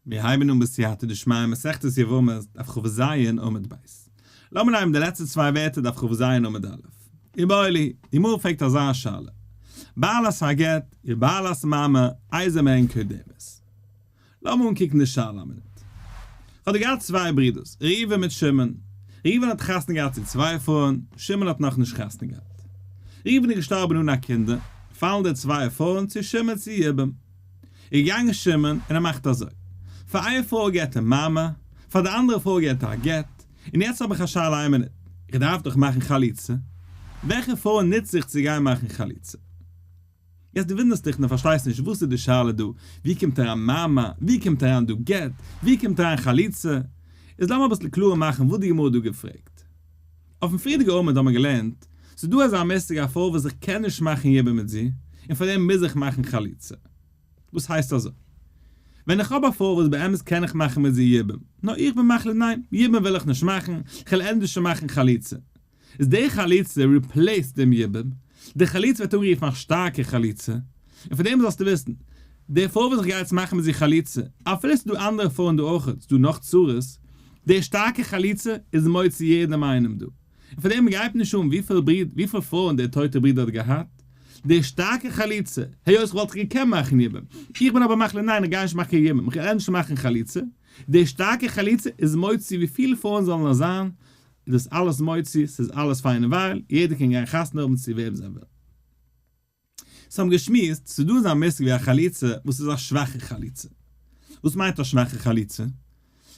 מיר הייבן אן בסייעתא דשמיא מסכת יבמות דף כז עמוד ב'. לאמיר נעמען די לעצטע צוויי ווערטער דף כז עמוד א'. איבעיא להו, די גמרא פרעגט אזא שאלה, בעלת הגט ובעלת מאמר איזה מהן קודמת? לאמיר אנקוקן די שאלה א מינוט. כ'האב דא געהאט צוויי ברידערס, ראובן מיט שמעון. ראובן האט חתונה געהאט צו צוויי פרויען, שמעון האט נאכנישט חתונה געהאט. ראובן איז געשטארבן אן א קינדער, פאלן די צוויי פרויען צו שמעון צו יבום. איז געגאנגען שמעון און ער מאכט אזוי, פאר איין פרוי געט ער מאמר, פאר די אנדערע פרוי געט ער א גט, און יעצט האב איך א שאלה איין מינוט, איך דארף דאך מאכן חליצה, וועלכע פרוי נוץ איך צו גיין מאכן חליצה? יעצט דו וואונדערסט דיך און דו פארשטייסט נישט וואס איז די שאלה דא, ווי קומט אריין מאמר, ווי קומט אריין דא גט, ווי קומט אריין חליצה, איז לאמיר אביסל קלארער מאכן וואס די גמרא האט דא געפרעגט. אויפן פריערדיגע עמוד האבן מיר געלערנט, ס'איז דא אזא מושג א פרוי וואס איך קען נישט מאכן יבום מיט זי, און פאר דעם מוז איך מאכן חליצה. וואס הייסט אזוי? ווען איך האב א פרוי וואס באמת קען איך מאכן מיט זי יבום, נאר איך בין מחליט ניין, יבום וויל איך נישט מאכן, כ'וועל ענדערש מאכן חליצה. איז די חליצה replace ט דעם יבום, די חליצה ווערט אנגערופן א שטארקע חליצה, און פאר דעם זאלסטו וויסן, די פרוי וואס איך גיי יעצט מאכן מיט זי חליצה, אפילו ס'איז דא אנדערע פרויען דא אויכעט, ס'איז דא נאך צרות, די שטארקע חליצה איז מוציא יעדעם איינעם דא, און פאר דעם גייט נישט אן וויפיל בריד וויפיל פרויען דער טויטער ברודער האט געהאט, די שטארקע חליצה, היות איך וואלט געקענט מאכן יבום, איך בין אבער מחליט ניין איך גיי נישט מאכן קיין יבום, איך גיי ענדערש מאכן חליצה, די שטארקע חליצה איז מוציא וויפיל פרויען זאלן נאר זיין, איז דאס אלעס מוציא, ס'איז אלעס פיין און וואויל, יעדער קען גיין חתונה האבן צו וועם זיי ווילן. סאו האבן געשמועסט, ס'איז דא אזא מושג ווי א חליצה וואס איז א שוואכע חליצה. וואס מיינט א שוואכע חליצה?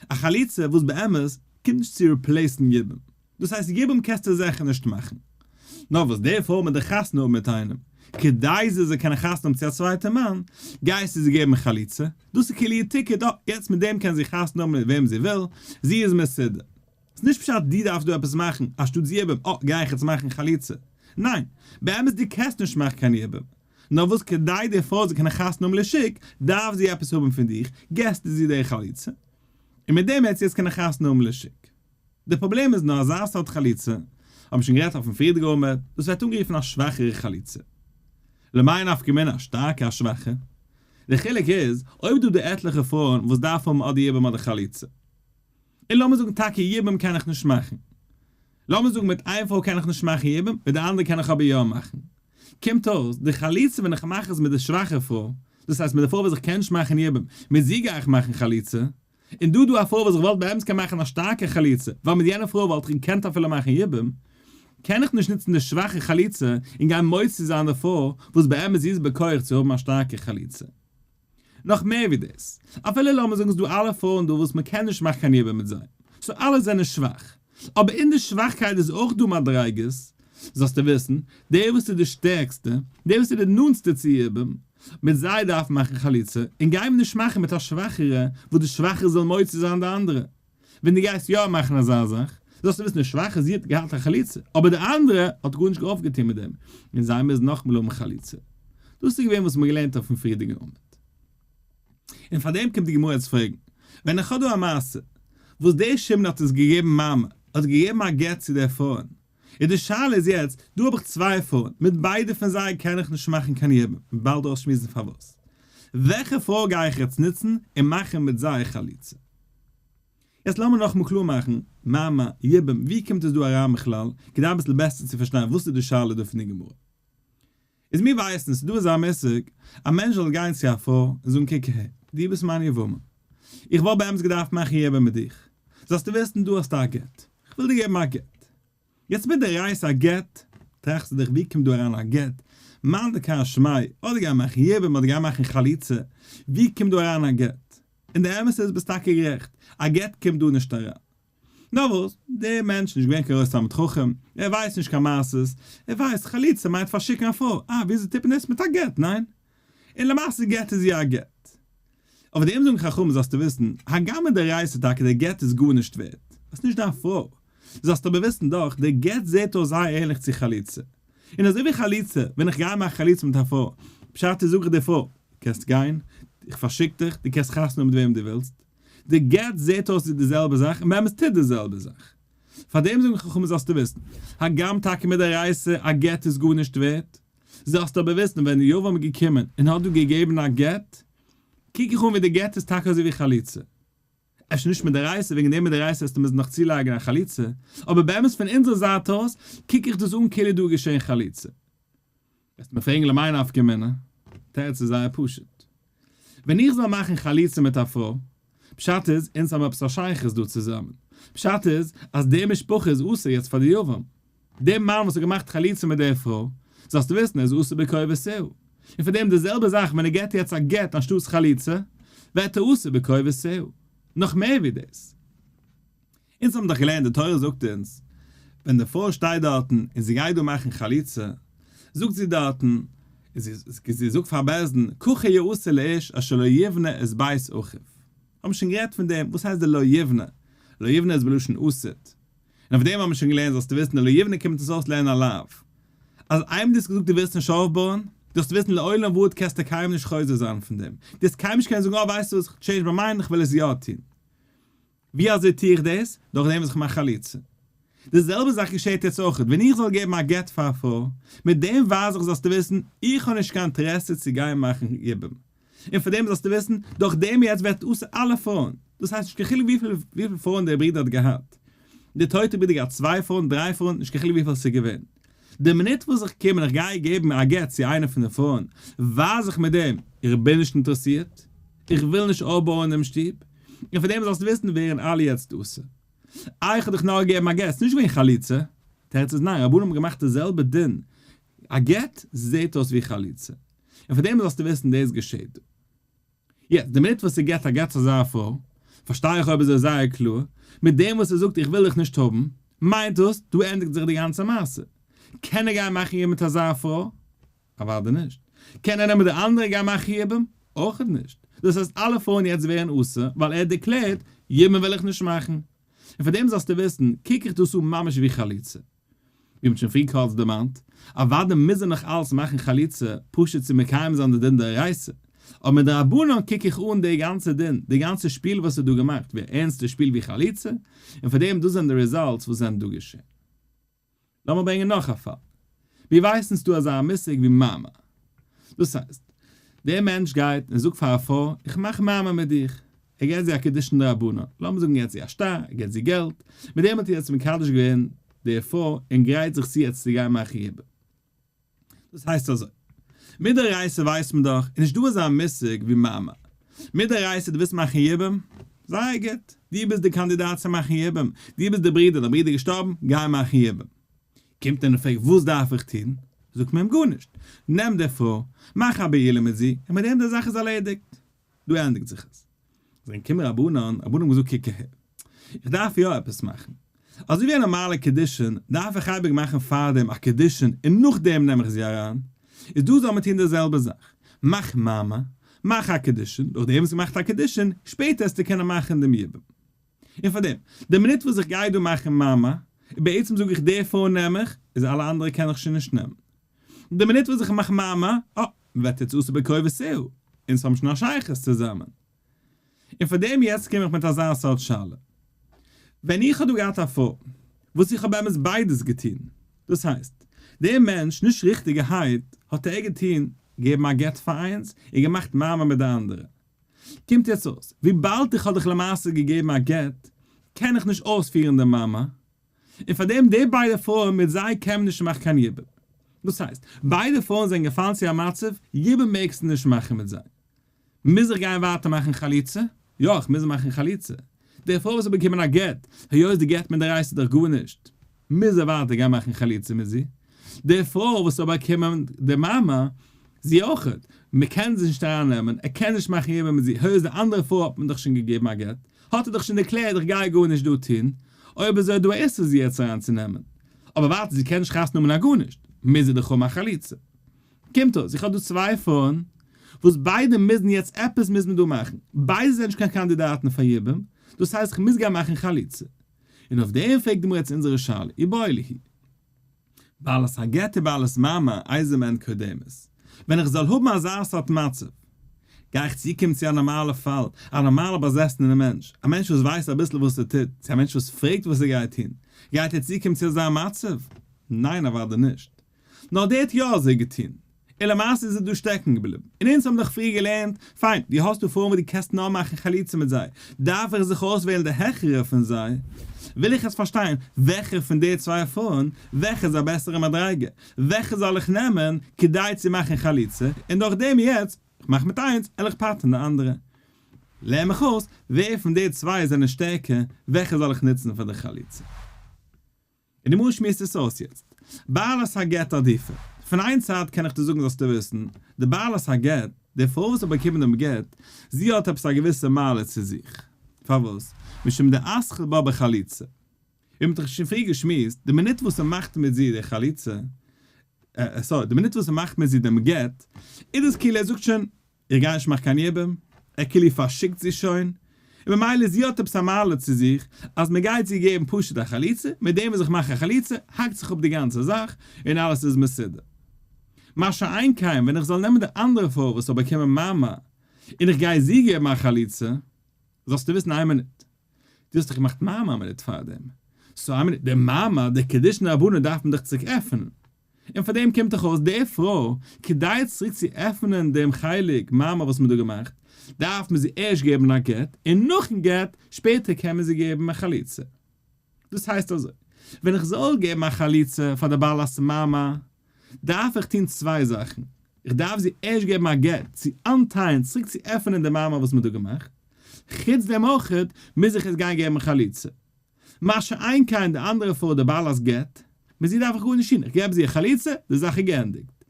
א חליצה וואס באמת קומט נישט צו replace ן יבום. דאס הייסט יבום קענסטו זיכער נישט מאכן. נאר וואס די פרוי מיט די חתונה האבן מיט איינעם, כדי זי זאל קענען חתונה האבן צו א צווייטע מאן, גייסטו זי געבן חליצה, דאס איז כאילו איר ticket, אה, יעצט מיט דעם קען זי חתונה האבן מיט וועם זי וויל, זי איז מסודר. ס'איז נישט פשט דו דארפסט דא עפעס מאכן, אנשטאט יבום, אה, גיי איך יעצט מאכן חליצה. ניין, באמת דו קענסט נישט מאכן קיין יבום. נאר וואס כדי די פרוי זאל קענען חתונה האבן לשוק, דארף זי עפעס האבן פון דיך, געסטו זי די חליצה. און מיט דעם וועט זי יעצט קענען חתונה האבן לשוק. די פראבלעם איז נאר אזא סארט חליצה, האבן שוין גערעדט אויפן פריערדיגע עמוד, דאס ווערט אנגערופן א שוואכערע חליצה. למאי נפקא מינה א שטארקע א שוואכע? די חילוק איז, אויב דא די עטליכע פרויען וואס דארף האבן אדער יבום אדער חליצה. און לאמיר זאגן טאקע יבום קען איך נישט מאכן. לאמיר זאגן מיט איין פרוי קען איך נישט מאכן יבום, מיט די אנדערע קען איך אבער יא מאכן. קומט אויס, די חליצה ווען איך מאך עס מיט די שוואכע פרוי, דאס הייסט מיט די פרוי וואס איך קען נישט מאכן יבום, מיט זי גיי איך מאכן חליצה, און דא דא א פרוי וואס איך וואלט באמת קען מאכן א שטארקע חליצה, ווייל מיט יענע פרוי וואלט איך געקענט אפילו מאכן יבום, קען איך נישט נוצן די שוואכע חליצה און גיין מוציא זיין די פרוי וואס באמת זי איז בכח צו האבן א שטארקע חליצה. נאך מער ווי דאס, אפילו לאמיר זאגן ס'דא אלע פרויען דא וואס מ'קען נישט מאכן קיין יבום מיט זיי, so אלע זענען שוואך, אבער אין די שוואכקייט איז אויך דא מדריגות, זאלסטו וויסן, דער וואס איז די שטערקסטע, דער וואס איז די נאנטסטע צו יבום, מיט זיי דארף מען מאכן חליצה, און גיי מיר נישט מאכן מיט א שוואכערע, וואס די שוואכערע זאל מוציא זיין די אנדערע. ווען דו גייסט יא מאכן אזא זאך, זאלסטו וויסן די שוואכע זי האט געהאט א חליצה, אבער די אנדערע האט גארנישט אויפגעטון מיט דעם, און זיי מוזן נאכאמאל האבן חליצה. דאס איז געווען וואס מ'האט געלערנט אויפן פריערדיגן עמוד. און פאר דעם קומט די גמרא יעצט פרעגן, ווען איך האב דא א מעשה, וואס דער שמעון האט עס געגעבן מאמר, האט געגעבן א גט צו דער פרויען, און די שאלה איז יעצט, דא האב איך צוויי פרויען, מיט ביידע פון זיי קען איך נישט מאכן קיין יבום, באלד אויסשמועסן פארוואס. וועלכע פרוי גיי איך יעצט נוצן און מאכן מיט זיי חליצה? יעצט לאמיר נאכאמאל קלאר מאכן, מאמר, יבום, ווי קומט עס דא אריין בכלל, כדי אביסל בעסער צו פארשטיין וואס איז די שאלה דא פון די גמרא. איז מיר ווייסן, ס'איז דא אזא מושג, א מענטש זאל גיין צו א פרוי און זאגן קוק אהער, דו ביסט מיין יבמה, איך וואלט באמת געדארפט מאכן יבום מיט דיך, זאלסטו וויסן דא האסטו א גט, איך וויל דיר געבן א גט. יעצט מדאורייתא א גט, טראכסטו דיך ווי קומט דא אריין א גט, מאן דכר שמיה, אדער גיי מאכן יבום אדער גיי מאכן חליצה, ווי קומט דא אריין א גט? און די אמת איז ביסט טאקע גערעכט, א גט קומט דא נישט אריין. נאר וואס, דער מענטש איז נישט געווען קיין גרויס תלמיד חכם, ער ווייסט נישט קיין מעשות, ער ווייסט חליצה מיינט פארשיקן א פרוי, אה וויאזוי טוט מען דאס? מיט א גט, ניין? און למעשה גט איז יא א גט. אויף דעם זאגן חכמים זאלסטו וויסן, הגם מדאורייתא טאקע דער גט איז גארנישט ווערט, עס איז נישט דיין פרוי, זאלסטו אבער וויסן דאך, דער גט זעט אויס זייער ענליך צו חליצה. און אזוי ווי חליצה, ווען איך גיי מאכן חליצה מיט א פרוי, פשט איז זאג איך דער פרוי, קענסט גיין, איך פארשיק דיך, דו קענסט חתונה האבן מיט וועם דו ווילסט. די גט זעט אויס ווי די זעלבע זאך און באמת טוט די זעלבע זאך. פאר דעם זאגן חכמים זאלסטו וויסן, הגם טאקע מדאורייתא א גט איז גארנישט ווערט, זאלסטו אבער וויסן ווען יבם איז געקומען און האט דא געגעבן א גט. קוק איך אן ווי די גט איז טאקע אזוי ווי חליצה. אפשר נישט מדאורייתא, וועגן דעם מדאורייתא וועסטו מוזן נאך צולייגן א חליצה, אבער באמת פון אונזער זייט אויס קוק איך דאס אן כאילו דא איז געשען חליצה. וועסטו מיר פרעגן למאי נפקא מינה? תירוץ איז זייער פשוט. ווען איך זאל מאכן חליצה מיט א פרוי, פשט איז, אונז האבן עפעס א שייכות דא צוזאמען. פשט איז, אז די משפחה איז אסור יעצט פאר די יבם. דער מאן וואס האט געמאכט חליצה מיט דער פרוי, זאלסטו וויסן, ער איז אסור בכובסיה. און פאר דעם די זעלבע זאך ווען ער געבט יעצט א גט אנשטאטס חליצה, ווערט ער אסור בכובסיה. נאך מער ווי דאס. אונז האבן דאך געלערנט, די תורה זאגט אונז, ווען די פרוי שטייט דארטן און זי גייט דא מאכן חליצה, זאגט זי דארטן, און זי זאגט פאר בית דין, ככה יעשה לאיש אשר לא יבנה את בית אחיו. האבן שוין גערעדט פון דעם, וואס הייסט די לא יבנה? לא יבנה איז בלשון עתיד. און אויף דעם האבן מיר שוין געלערנט זאלסטו וויסן די לא יבנה קומט אונז אויס לערנען א לאו. אז איינמאל דו האסט געזאגט דו ווילסט נישט אויפבויען, זאלסטו וויסן לעולם ועד קענסטו קיינמאל נישט חוזר זיין פון דעם. דו וועסט קיינמאל נישט קענען זאגן אה ווייסטו וואס, איך change מיין mind איך וויל עס יא טון. ווי אזוי טו איך דאס? דורך דעם וואס איך מאך חליצה. די זעלבע זאך געשעט יעצט אויך, ווען איך זאל געבן א גט פאר א פרוי, מיט דעם ווייז איך זאלסטו וויסן, איך האב נישט קיין אינטערעסע צו גיין מאכן יבום. און פאר דעם זאלסטו וויסן, דורך דעם יעצט ווערט אסור אלע פרויען. דאס הייסט נישט קיין חילוק וויפיל וויפיל פרויען דער ברודער האט געהאט. דער טויטער ברודער געהאט צוויי פרויען, דריי פרויען, נישט קיין חילוק וויפיל עס איז געווען. די מינוט וואס איך קום און איך גיי געבן א גט צו איינע פון די פרויען, ווייז איך מיט דעם, איך בין נישט אינטערעסירט, איך וויל נישט אויפבויען דעם שטוב, און פאר דעם זאלסטו וויסן ווערן אלע יעצט אסור. איי איך האב דיך נאר געגעבן א גט, ס'נישט געווען חליצה? תירוץ איז ניין, רבנים האבן געמאכט די זעלבע דין, א גט זעט אויס ווי חליצה, און פאר דעם זאלסטו וויסן דאס געשעט דא. יעצט, די מינוט וואס ער געבט א גט צו אזא פרוי, פארשטיי איך אויב אזוי זייער קלאר, מיט דעם וואס ער זאגט איך וויל דיך נישט האבן, מיינט דאס, דא ענדיגט זיך די גאנצע מעשה. קען ער גיין מאכן יבום מיט אזא פרוי? אוודאי נישט. קען ער נעמען די אנדערע גיין מאכן יבום? אויכעט נישט. דאס הייסט אלע פרויען יעצט ווערן אסור, ווייל ער האט דערקלערט, יבום וויל איך נישט מאכן. און פאר דעם זאלסטו וויסן, קוק איך דאס אן ממש ווי חליצה. ווי מ'האט שוין פריער קורץ דערמאנט, אוודאי מוז ער נאך אלס מאכן חליצה פשוט צו מקיים זיין די דין דאורייתא, אבער מדרבנן קוק איך אן די גאנצע דין, די גאנצע שפיל וואס איז דא געמאכט, ווי א ערנסטע שפיל ווי חליצה, און פאר דעם דאס זענען די results וואס זענען דא געשען. לאמיר ברענגען נאך א פאל. מיר ווייסן ס'דא אזא מושג ווי מאמר. דאס הייסט, דער מענטש גייט און זאגט פאר א פרוי, איך מאך מאמר מיט דיך. ער געט זי א קידושין דרבנן, לאמיר זאגן ער געט זי א שטר, ער געט זי געלט, מיט דעם האט ער יעצט מקדש געווען די פרוי און גרייט זיך צו יעצט צו גיין מאכן יבום. דאס הייסט אזוי, מדאורייתא ווייסט מען דאך, איז נישט דא אזא מושג ווי מאמר. מדאורייתא דו ווילסט מאכן יבום? זייער גוט, דו ביסט די קאנדידאט צו מאכן יבום, דו ביסט די ברודער, דיין ברודער איז געשטארבן, גיי מאכן יבום. קומט ער און פרעגט וואס דארף איך טון? זאגט מען אים גארנישט, נעם די פרוי, מאך א בעילה מיט זי, און מיט דעם די זאך איז ארלעדיגט. דא ענדיגט זיך עס. זענען געקומען רבנן, רבנן האבן געזאגט קוק אהער, איך דארף יא עפעס מאכן. אזוי ווי א נארמאלע קידושין דארף איך אייביג מאכן פארדעם א קידושין און נאכדעם נעם איך זי אריין, איז דא זאל מען טון די זעלבע זאך, מאך מאמר, מאך א קידושין, נאכדעם וואס געמאכט א קידושין, שפעטער וועסטו קענען מאכן דעם יבום. און פארדעם, די מינוט וואס איך גיי דא מאכן מאמר, און בעצם זאג איך די פרוי נעם איך, איז אלע אנדערע קען איך שוין נישט נעמען. די מינוט וואס איך מאך מאמר, אה, ווערט יעצט אסור בכובסיה, אונז האבן שוין א שייכות צוזאמען. און פאר דעם יעצט קום איך מיט אזא סארט שאלה. ווען איך האב דא געהאט א פרוי, וואס איך האב באמת ביידעס געטון, דאס הייסט, דער מענטש, נישט ריכטיגערהייט, האט ער געטון, געגעבן א גט פאר איינס, און געמאכט מאמר מיט די אנדערע. קומט יעצט אויס, וויבאלד איך האב דיך למעשה געגעבן א גט, קען איך נישט אויספירן דעם מאמר, און פאר דעם די ביידע פרויען מיט זיי קען מען נישט מאכן קיין יבום. דאס הייסט, ביידע פרויען זענען געפאלן צו א מצב, יבום מעגסטו נישט מאכן מיט זיי. מוז איך גיין ווייטער מאכן חליצה? יא, איך מוז מאכן חליצה. די פרוי וואס האט באקומען א גט, היות די גט מדאורייתא איז דאך גארנישט, מוז ער ווייטער גיין מאכן חליצה מיט זי. די פרוי וואס האט באקומען די מאמר, זי אויכעט, מען קען זי נישט ארייננעמען, ער קען נישט מאכן יבום מיט זי, היות די אנדערע פרוי האט מען דאך שוין געגעבן א גט, האט ער דאך שוין דערקלערט איך גיי גארנישט דא טון, אויב אזוי איז דא א איסור זי יעצט אריינצונעמען. אבער ווייטער זי קען נישט חתונה האבן א גארנישט, מוז זי דאך האבן א חליצה. קומט אויס איך האב דא צוויי פרויען וואס ביידע מוזן יעצט עפעס מוז מען דא מאכן, ביידע זענען נישט קיין קאנדידאטן פאר יבום, דאס הייסט איך מוז גיין מאכן חליצה. און אויף דעם פרעגט די גמרא יעצט אונזערע שאלה, איבעיא להו. בעלת הגט ובעלת מאמר איזה מהן קודמת. ווען איך זאל האבן אזא סארט מצב, גיי איך צוקומען צו א נארמאלע פאל, א נארמאלע באזעסענע מענטש, א מענטש וואס ווייסט אביסל וואס ער טוט, צו א מענטש וואס פרעגט וואס ער גייט טון, גייט ער צוקומען צו אזא מצב? ניין אוודאי נישט. נאר דער האט יא אזוי געטון. און למעשה איז ער דא שטעקן געבליבן. און אונז האבן דאך פריער געלערנט, פיין, דו האסט דא פרויען וואס דו קענסט נאר מאכן חליצה מיט זיי, דארף איך זיך אויסוועלן די העכערע פון זיי? וויל איך יעצט פארשטיין, וועלכע פון די צוויי פרויען, וועלכע איז א בעסערע מדריגה? וועלכע זאל איך נעמען כדי צו מאכן חליצה, און דורכדעם יעצט, איך מאך מיט איינס, על איך פטר'ן די אנדערע. לערן מיך אויס, ווער פון די צוויי זענען שטערקער, וועלכע זאל איך נוצן פאר די חליצה? און די גמרא שמועסט עס אויס יעצט. בעלת הגט עדיפא. פון איין צד קען איך דיר זאגן זאלסטו וויסן, די בעלת הגט, די פרוי וואס האט באקומען דעם גט, זי האט עפעס א געוויסע מעלה צו זיך. פארוואס? משום דאתחיל בה בחליצה. ווי מ'האט דאך שוין פריער געשמועסט, די מינוט וואס מ'מאכט מיט זי די חליצה, sorry, די מינוט וואס מ'מאכט מיט זי דעם גט, איז דאס כאילו ער זאגט שוין, איך גיי נישט מאכן קיין יבום, ער כאילו פארשיקט זי שוין, און ממילא זי האט עפעס א מעלה צו זיך, אז מען גייט זי געבן פשוט א חליצה, מיט דעם וואס איך מאך א חליצה, האקט זיך אפ די גאנצע זאך, און אלעס איז מסודר. מה שאין כן ווען איך זאל נעמען די אנדערע פרוי וואס האט באקומען מארמאר, און איך גיי זי געבן א חליצה, זאלסטו וויסן איין מינוט, דו האסט דאך געמאכט מארמאר א מינוט פארדעם, so איין מינוט, די מארמאר, די קידושין דרבנן דארף מען דאך צוריק עפענען, און פאר דעם קומט דאך אויס די פרוי, כדי צוריק צו עפענען דעם חלק מאמר וואס מען האט דא געמאכט, דארף מען זי ערשט געבן א גט, און נאכן גט, שפעטער קען מען זי געבן א חליצה. דאס הייסט אזוי, ווען איך זאל געבן א חליצה פאר די בעלת מאמר, דארף איך טון צוויי זאכן, איך דארף זי ערשט געבן א גט צו אנטייען צוריק צו עפענען די מאמר וואס מען האט דא געמאכט, חוץ דעם אויך מוז איך עס גיין געבן חליצה. מה שאין כן די אנדערע פרוי די בעלת גט, מיט זי דארף איך גארנישט טון, איך געב זי א חליצה, די זאך איז געענדיגט.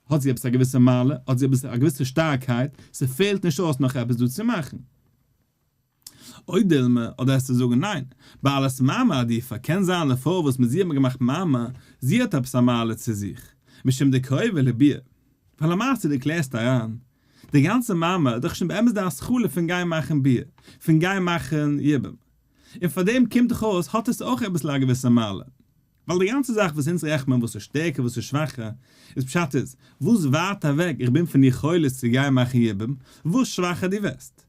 האט זי עפעס א געוויסע מעלה, האט זי עפעס א געוויסע שטארקייט, ס'פעלט נישט אויס נאך עפעס דא צו מאכן. או דילמא, אדער וועסטו זאגן ניין, בעלת מאמר עדיפא, קען זיין די פרוי וואס מיט זי האט מען געמאכט מאמר, זי האט עפעס א מעלה צו זיך, משום דקרובה לביאה. ווייל למעשה דו קלערסט אריין, די גאנצע מאמר איז דאך שוין באמת די התחלה פון גיין מאכן ביאה, פון גיין מאכן יבום. און פאר דעם קומט דאך אויס האט עס אויך אביסל א געוויסע מעלה. ווייל די גאנצע זאך וואס אונז רעכנט מען וואס איז שטערקער וואס איז שוואכער, איז פשט איז, וואס ווייט אוועק איך בין פון יכולת צו גיין מאכן יבום, וואס שוואכער דו ווערסט.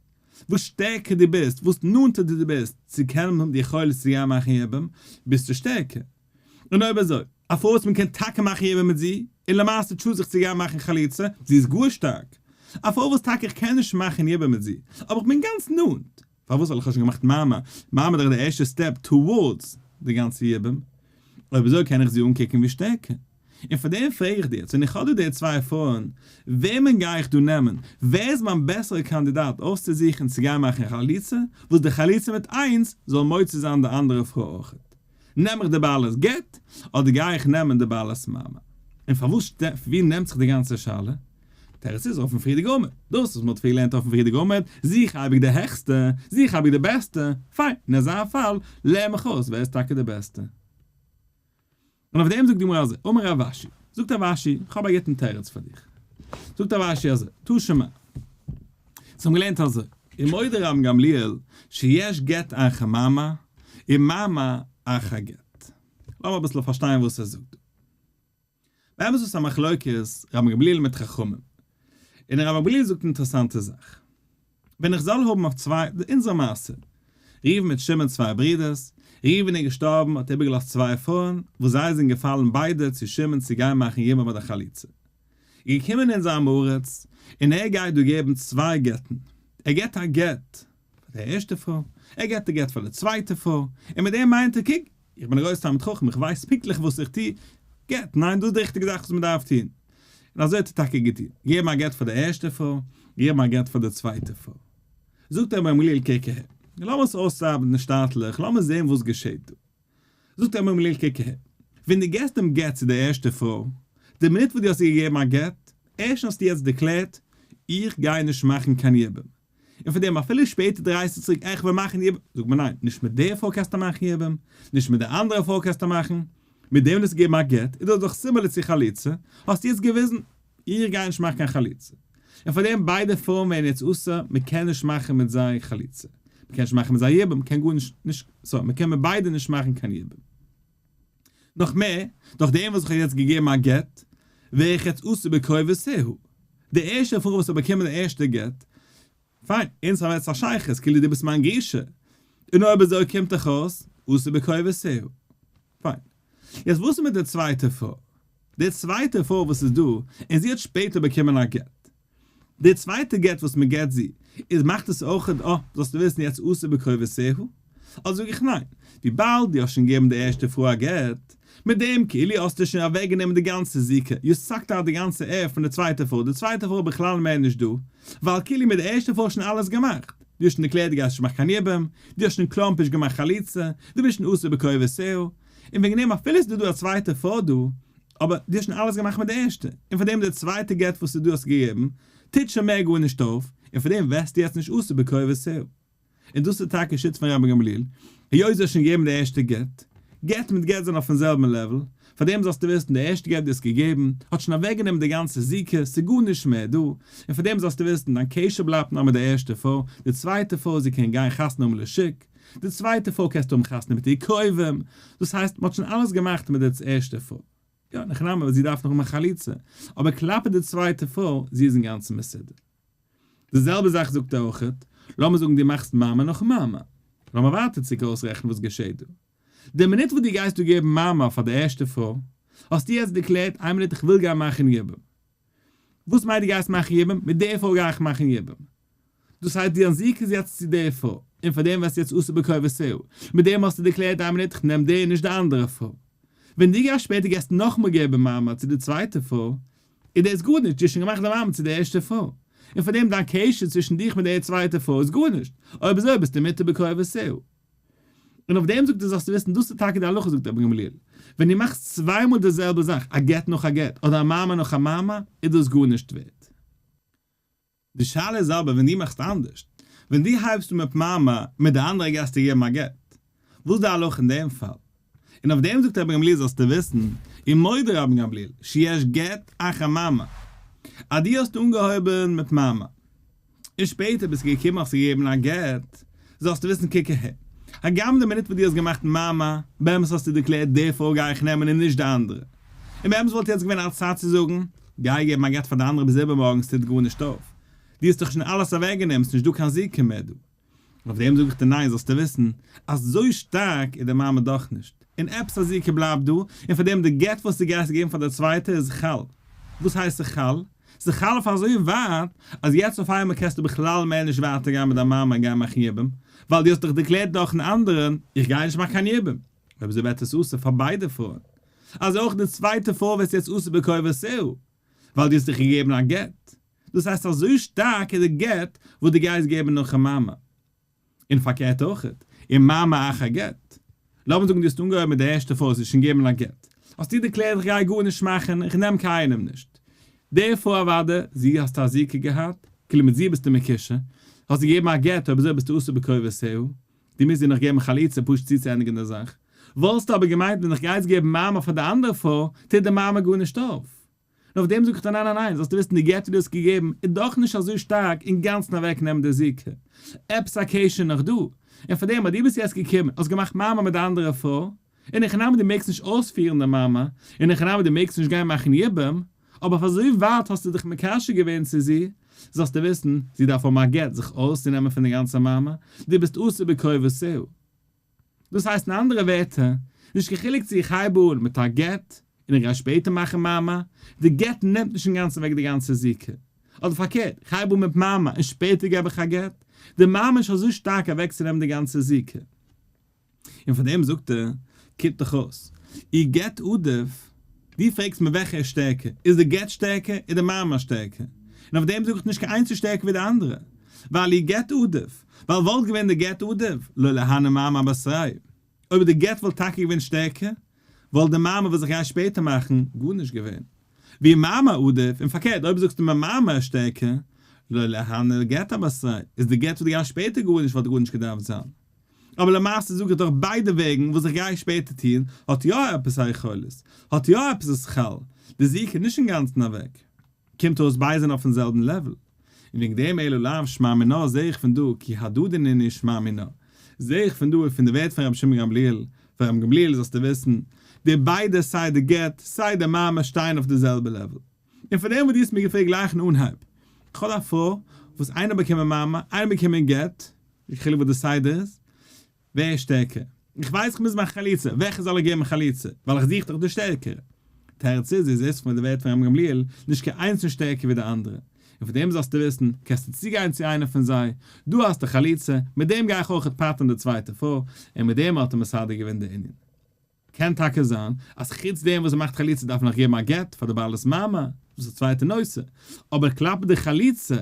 וואס שטערקער דו ביסט, וואס נאנטער דו ביסט צו קענען האבן די יכולת צו גיין מאכן יבום, ביסטו שטערקער. און אויב אזוי, א פרוי וואס מען קען טאקע מאכן יבום מיט זי, און למעשה choose איך צו גיין מאכן חליצה, זי איז גאר שטארק. א פרוי וואס טאקע איך קען נישט מאכן יבום מיט זי, אבער איך בין גאנץ נאנט, פארוואס ווייל איך האב שוין געמאכט מאמר, מאמר איז דאך די ערשטע step towards די גאנצע יבום, אויב אזוי קען איך זי אנקוקן ווי שטערקער. און פאר דעם פרעג איך דיר, ווען איך האב דא די צוויי פרויען, וועמען גיי איך דא נעמען? ווער איז מיין בעסערע קאנדידאט אויסצוזוכן צו גיין מאכן חליצה, וואס די חליצה מיט איינס זאל מוציא זיין די אנדערע פרוי אויכעט? נעם איך די בעלת גט, אדער גיי איך נעמען די בעלת מאמר? און פארוואס ווי נעמט זיך די גאנצע שאלה? תירוץ איז אויפן פריערדיגע עמוד. דאס וואס מ'האט פריער געלערנט אויפן פריערדיגע עמוד, זוך אייביג די העכסטע, זוך אייביג די בעסטע, פיין, אין אזא פאל, לערן מיך אויס ווער איז טאקע די בעסטע. און אויף דעם זאגט די גמרא אזוי, אמר רב אשי, זאגט רב אשי, איך האב א גוטן תירוץ פאר דיך. זאגט רב אשי אזוי, תא שמע. אונז האבן געלערנט אזוי, ומודה רבן גמליאל שיש גט אחר מאמר, ומאמר אחר גט. לאמיר אביסל פארשטיין וואס ער זאגט דא. באמת איז עס א מחלוקת רבן גמליאל מיט חכמים, און רבן גמליאל זאגט אינטערעסאנטע זאך, ווען איך זאל האבן אויף צוויי, אונזער מעשה, ראובן מיט שמעון צוויי ברידערס, ראובן איז געשטארבן האט איבערגעלאזט צוויי פרויען, וואס זיי זענען געפאלן ביידע צו שמעון צו גיין מאכן יבום אדער חליצה, איז געקומען אונזער עם הארץ, און ער גייט דא געבן צוויי גט'ן, ער געבט א גט פאר די ערשטע פרוי, ער געבט א גט פאר די צווייטע פרוי, און מיט דעם מיינט ער קוק, איך בין א גרויס תלמיד חכם, איך ווייס פונקטליך וואס איך טו, גט, ניין דאס איז די ריכטיגע זאך וואס מען דארף טון. און אזוי האט ער טאקע געטון, געגעבן א גט פאר די ערשטע פרוי, געגעבן א גט פאר די צווייטע פרוי. זאגט רבי גמליאל קוק אהער, לאמיר עס אויסארבעטן שטאטליך, לאמיר זען וואס געשעט דא. זאגט רבי גמליאל קוק אהער, ווען דו געסט דעם גט צו די ערשטע פרוי, די מינוט וואס דו האסט איר געגעבן א גט, ערשטנס האסטו יעצט דערקלערט, איך גיי נישט מאכן קיין יבום, און פון דעם אפילו שפעטער דרייסטו צוריק איך וויל מאכן יבום, זאגט מען ניין, נישט מיט די פרוי קענסטו מאכן יבום, נישט מיט די אנדערע פרוי קענסטו מאכן, מיט דעם וואס געבן א גט איז דאס דאך similar צו חליצה, האסטו יעצט געוויזן, איך גיי נישט מאכן קיין חליצה. און פאר דעם ביידע פרויען ווערן יעצט אסור, מען קען נישט מאכן מיט זיי חליצה, מען קען נישט מאכן מיט זיי יבום, מען קען גארנישט, נישט, sorry, מען קען מיט ביידע נישט מאכן קיין יבום. נאך מער, דורך דעם וואס איך האב יעצט געגעבן א גט, ווער איך יעצט אסור בקרובותיה. די ערשטע פרוי וואס האט באקומען די ערשטע גט, פיין, אונז האבן יעצט א שייכות, כאילו דו ביסט מיין גרושה. און אויב אזוי קומט דאך אויס, אסור בקרובותיה. פיין. יעצט וואס איז מיט די צווייטע פרוי? די צווייטע פרוי וואס איז דא, און זי האט שפעטער באקומען א גט. די צווייטע גט וואס מען געט זי, איז מאכט עס אויכעט, אה, זאלסטו וויסן יעצט אסור בקרובותיה? אדער זאג איך ניין, וויבאלד דו האסט שוין געגעבן די ערשטע פרוי א גט, מיט דעם כאילו האסטו שוין אוועקגענומען די גאנצע זיקה, you sucked out די גאנצע air פון די צווייטע פרוי, די צווייטע פרוי איז בכלל מער נישט דא, ווייל כאילו מיט די ערשטע פרוי שוין אלעס געמאכט, דו האסט שוין דערקלערט דו גייסט נישט מאכן קיין יבום, דו האסט שוין קלאמפיש געמאכט חליצה, דו ביסט שוין אסור בקרובותיה, און וועגן דעם אפילו איז דא דא א צווייטע פרוי דא, אבער דו האסט שוין אלעס געמאכט מיט די ערשטע, און פאר דעם די צווייטע גט וואס דו האסט געגעבן, טוט שוין מער גארנישט אויף, און פאר דעם וועסטו יעצט נישט אסור בקרובותיה. און דאס איז טאקע שיטה פון רבן גמליאל, היות זי האט שוין געגעבן די ערשטע גט, גט מיט גט זענען אויפן זעלבן level, פאר דעם זאלסטו וויסן די ערשטע גט דו האסט געגעבן, האט שוין אוועקגענומען די גאנצע זיקה, ס'איז גארנישט מער דא, און פאר דעם זאלסטו וויסן דיין קשר בלייבט נאר מיט די ערשטע פרוי, די צווייטע פרוי זי קען גיין חתונה האבן לשוק, די צווייטע פרוי קענסטו האבן חתונה מיט איר קרובים, דאס הייסט מ'האט שוין אלעס געמאכט מיט די ערשטע פרוי. יא, אין הכי נמי ווייל זי דארף נאך האבן א חליצה, אבער כלפי די צווייטע פרוי, זי איז אינגאנצן מסודר. די זעלבע זאך זאגט ער אויכעט, לאמיר זאגן דו מאכסט מאמר נאך מאמר. לאמיר ווייטער צוריק אויסרעכענען וואס געשעט דא. די מינוט וואס דו גייסט דא געבן מאמר פאר די ערשטע פרוי, האסטו יעצט דערקלערט, איין מינוט איך וויל גיין מאכן יבום. וואס מיינט דו גייסט מאכן יבום? מיט די פרוי גיי איך מאכן יבום. דאס הייסט דיין זיקה איז יעצט צו די פרוי, און פאר דעם ווערסטו יעצט אסור בקרובותיה. מיט דעם האסטו דערקלערט איין מינוט איך נעם די און נישט די אנדערע פרוי. ווען דו גייסט שפעטער גייסטו נאכאמאל געבן מאמר צו די צווייטע פרוי, איז דאס גארנישט, דו האסט שוין געמאכט די מאמר צו די ערשטע פרוי, און פאר דעם דיין קשר צווישן דיך מיט די צווייטע פרוי איז גארנישט, אויב אזוי ביסטו מותר בקרובותיה. און אויף דעם זאגט ער זאלסטו וויסן דאס איז טאקע די הלכה זאגט רבן גמליאל, ווען דו מאכסט צוויי מאל די זעלבע זאך א גט נאך א גט אדער א מאמר נאך א מאמר איז דאס גארנישט ווערט. די שאלה איז אבער ווען דו מאכסט אנדערשט, ווען דו הייבסט אן מיט מאמר, מיט די אנדערע גייסטו געבן א גט, וואס איז די הלכה אין דעם פאל? און אויף דעם זאגט רבן גמליאל זאלסטו וויסן, ומודה רבן גמליאל, שיש גט אחר מאמר, אז דו האסט אנגעהויבן מיט מאמר, און שפעטער ביסטו געקומען האסטו געגעבן א גט, זאלסטו וויסן קוק אהער, הגם די מינוט וואס דו האסט געמאכט מאמר, באמת האסטו דערקלערט די פרוי גיי איך נעמען און נישט די אנדערע, און באמת וואלט יעצט געווען א צייט צו זאגן, גיי געבן א גט פאר די אנדערע ביז איבערמארגן ס'טוט גארנישט אויף, דו האסט דאך שוין אלעס אוועקגענומען ס'נישט דא קיין זיקה מער דא. אויף דעם זאג איך דיר ניין זאלסטו וויסן, אזוי שטארק איז די מאמר דאך נישט, און עפעס א זיקה בלייבט דא, און פאר דעם די גט וואס דו גייסט געבן פאר די צווייטע איז חל. וואס הייסט ס'חל? ס'חל אויף אזוי ווייט אז יעצט אויף איינמאל קענסטו בכלל מער נישט ווייטער גיין מיט דיין מאמר און גיין מאכן יבום, ווייל דו האסט דאך דערקלערט דורכן אנדערן איך גיי נישט מאכן קיין יבום. אויב אזוי ווערט עס אסור פאר ביידע פרויען. אז אויך די צווייטע פרוי ווערט יעצט אסור בקרובותיה, ווייל דו האסט דאך געגעבן א גט. דאס הייסט אזוי שטארק איז די גט וואס דו גייסט געבן נאכן מאמר. און פארקערט אויכעט, און מאמר אחר גט. לאמיר זאגן דו האסט אנגעהויבן מיט די ערשטע פרוי האסט שוין געגעבן א גט. האסטו דערקלערט איך גיי גארנישט מאכן, איך נעם קיינעם נישט. די פרוי אוודאי, זי האסטו א זיקה געהאט, כאילו מיט זי ביסטו מקושר, האסט געגעבן א גט, אויב אזוי ביסטו אסור בקרובותיה. דו מוזט איר נאך געבן חליצה פשוט צוצוענדיגן די זאך. וואלסטו אבער געמיינט ווען איך גיי יעצט געבן מאמר פאר די אנדערע פרוי, טוט די מאמר גארנישט אויף. און אויף דעם זאג איך דיר ניין ניין ניין, זאלסטו וויסן די גט וואס דו האסט געגעבן איז דאך נישט אזוי שטארק אינגאנצן אוועק נעמען די זיקה, עפעס א קשר נאך דא, און פאר דעם אז דו ביסט יעצט געקומען האסט געמאכט מאמר מיט די אנדערע פרוי, אין הכי נמי דו מעגסט נישט אויספירן די מאמר, אין הכי נמי דו מעגסט נישט גיין מאכן יבום, אבער אויף אזוי ווייט האסטו דיך מקשר געווען צו זי, זאלסטו וויסן, זי דארף האבן א גט זיך אויסצונעמען פון די גאנצע מאמר, דו ביסט אסור בקרובותיה. דאס הייסט אין אנדערע ווערטער, נישט קיין חילוק צו איך הייב אן מיט א גט און איך גיי שפעטער מאכן מאמר, די גט נעמט נישט אינגאנצן אוועק די גאנצע זיקה. אדער פארקערט, איך הייב אן מיט מאמר און שפעטער געב איך א גט, די מאמר איז נישט אזוי שטארק אוועקצונעמען די גאנצע זיקה. און פאר דעם זאגט ער, קומט דאך אויס, אי גט עדיף, דו פרעגסט מיר וועלכע איז שטערקער, איז די גט שטערקער, איז די מאמר שטערקער? און אויף דעם זאג איך נישט קיין איינס איז שטערקער ווי די אנדערע, ווייל אי גט עדיף, ווייל וואלט געווען די גט עדיף, לא ליהני מאמר בתריה. אויב די גט וואלט טאקע געווען שטערקער, וואלט די מאמר וואס איך גיי שפעטער מאכן, גארנישט געווען. ואי מאמר עדיף, און פארקערט אויב זאגסטו מיר מאמר איז שטערקער, לא ליהני גט אבתריה, איז די גט וואס דו גייסט שפעטער גארנישט וואלט גארנישט געדארפט זיין. אבער למעשה זאג איך דאך ביידע וועגן וואס איך גיי שפעטער טון האט יא עפעס א יכולת, האט יא עפעס א שכל, די זיקה איז נישט אינגאנצן אוועק. קומט אויס ביידע זענען אויפן זעלבן level. און וועגן דעם אלא לאו שמע מינה זעה איך פון דא כי הדדי נינהו שמע מינה. זעה איך פון דא פון די ווערטער פון רבי שמעון גמליאל, פון רבי גמליאל זאלסטו וויסן, די ביידע סיי די גט סיי די מאמר שטייען אויף די זעלבע level. און פון דעם וואס דו האסט מיר געפרעגט גלייך אין אנהייב, איך האב א פרוי וואס איינער באקומען מאמר, איינער באקומען גט, נישט חילוק וואס די סדר איז, ווער איז שטערקער? איך ווייס איך מוז מאכן חליצה, וועלכע זאל איך געבן חליצה? ווייל איך זוך דאך די שטערקערע. תירוץ איז, דו זעסט פון די ווערטער פון רבן גמליאל, נישט קיין איינס איז שטערקער ווי די אנדערע. און פון דעם זאלסטו וויסן, קענסטו צוגיין צו איינער פון זיי, דא האסטו חליצה, מיט דעם גיי איך אויכעט פטר'ן די צווייטע פרוי, און מיט דעם האט ער מסדר געווען די ענין. קען טאקע זיין אז חוץ דעם וואס ער מאכט חליצה דארף מען נאך געבן א גט פאר די בעלת מאמר, דאס איז א צווייטע נושא, אבער כלפי די חליצה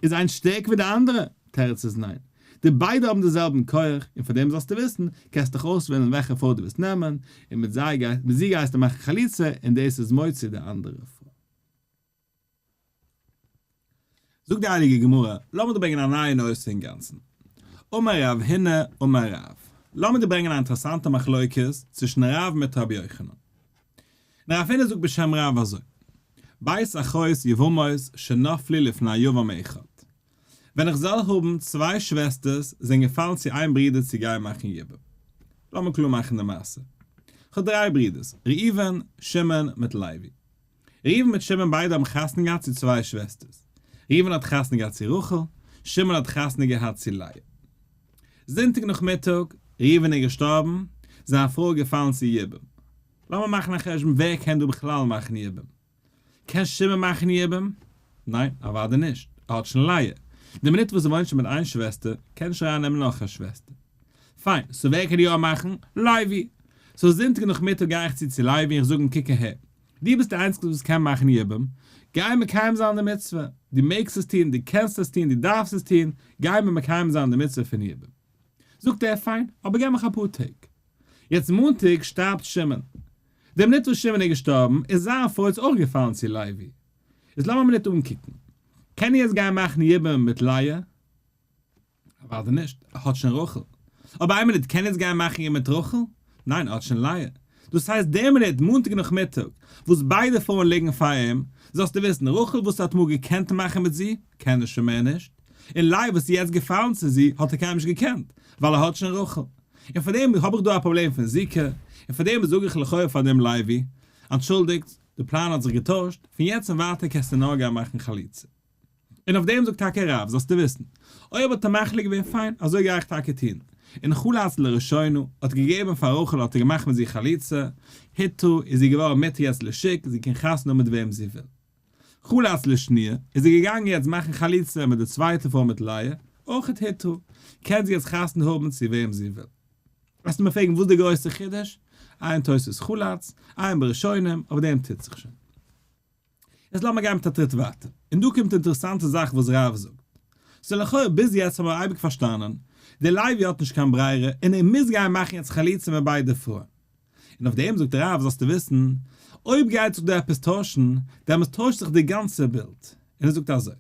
איז איינס שטערקער ווי די אנדערע? תירוץ איז ניין. די ביידע האבן די זעלבן כח, און פאר דעם זאלסטו וויסן, קענסט דיך אויסוועלן וועלכע פרוי דו ווילסט נעמען, און מיט זיי מיט זי גייסטו מאכן חליצה, און דאס איז מוציא די אנדערע פרוי. זאגט די הייליגע גמרא, לאמיר דא ברענגען א נייע נושא אינגאנצן. אמר רב הונא אמר רב, לאמיר דא ברענגען א אינטערעסאנטע מחלוקת צווישן רב מיט רבי יוחנן. און רב הונא זאגט בשם רב אזוי, בית אחות יבמות שנפלו לפני יבם אחד, ווען איך זאל האבן צוויי שוועסטערס זענען געפאלן צו איין ברודער צו גיין מאכן יבום. לאמיר קלאר מאכן די מעשה. איך האב דריי ברודערס, ראובן, שמעון מיט לוי. ראובן מיט שמעון ביידע האבן חתונה געהאט צו צוויי שוועסטערס. ראובן האט חתונה געהאט צו רחל, שמעון האט חתונה געהאט צו לאה. זונטאג נאכמיטאג, ראובן איז געשטארבן, זיין פרוי איז געפאלן צו יבום. לאמיר מאכן א חשבון ווער קען דא בכלל מאכן יבום? קען שמעון מאכן יבום? ניין, אוודאי נישט, ער האט שוין לאה. די מינוט וואס ער וואוינט שוין מיט איין שוועסטער, קען נישט אריין נעמען נאך א שוועסטער. פיין, so ווער קען יא מאכן? לוי! so זונטאג נאכמיטאג גיי איך צו צו לוי און איך זאג אים קוק אהער, דו ביסט די איינציגסטע וואס קען מאכן יבום, גיי מקיים זיין די מצוה, דו מעגסט עס טון, דו קענסט עס טון, דו דארפסט עס טון, גיי מיר מקיים זיין די מצוה פון יבום. זאגט ער, פיין, אבער געב מיך אפאר טעג. יעצט מאנטאג שטארבט שמעון. די מינוט וואס שמעון איז געשטארבן, איז זיין פרוי איז אויך געפאלן צו לוי. איז לאמיר א מינוט אנקוקן. קען ער יעצט גיין מאכן יבום מיט לאה? אוודאי נישט, ער האט שוין רחל. אבער איין מינוט, קען יעצט גיין מאכן יבום מיט רחל? ניין, ער האט שוין לאה. דאס הייסט די מינוט, מאנטאג נאכמיטאג, וואס ביידע פרויען ליגן פאר אים, זאלסטו וויסן, רחל וואס ער האט אמאל געקענט מאכן מיט זי, קען ער שוין מער נישט, און לאה וואס איז יעצט געפאלן צו זי, האט ער קיינמאל נישט געקענט, ווייל ער האט שוין רחל. און פאר דעם האב איך דא א פראבלעם פון זיקה, און פאר דעם זאג איך לכאורה פאר דעם לוי, אנטשולדיגט, די פלאן האט זיך געטוישט, פון יעצט און ווייטער קענסטו נאר גיין מאכן חליצה. און אויף דעם זאגט טאקע רב, זאלסטו וויסן, אויב האט ער מחליט געווען פיין, אזוי גיי איך טאקע טון. און חלץ לראשונה, האט געגעבן פאר רחל האט ער געמאכט מיט זי חליצה, הותרה, איז זי געווארן מותר יעצט לשוק, זי קען חתונה האבן מיט וועם זי וויל. חלץ לשניה, איז זי געגאנגען יעצט מאכן חליצה מיט די צווייטע פרוי מיט לאה, אויכעט הותרה, קען זי יעצט חתונה האבן צו וועם זי וויל. וועסטו מיר פרעגן וואס די גרויסע חידוש? עיין תוספות חלץ, עיין בראשונים, אויף דעם טוט זיך שוין. יעצט לאמיר גיין מיט א טריט ווייטער, און דא קומט די אינטערעסאנטע זאך וואס רב זאגט. so לכאורה ביז יעצט האבן מיר אייביג פארשטאנען, דער לוי האט נישט קיין ברירה און ער מוז גיין מאכן יעצט חליצה מיט ביידע פרויען. און אויף דעם זאגט רב זאלסטו וויסן, אויב גייט זיך דא עפעס טוישן, דעמאלס טוישט זיך די גאנצע בילד. און ער זאגט אזוי,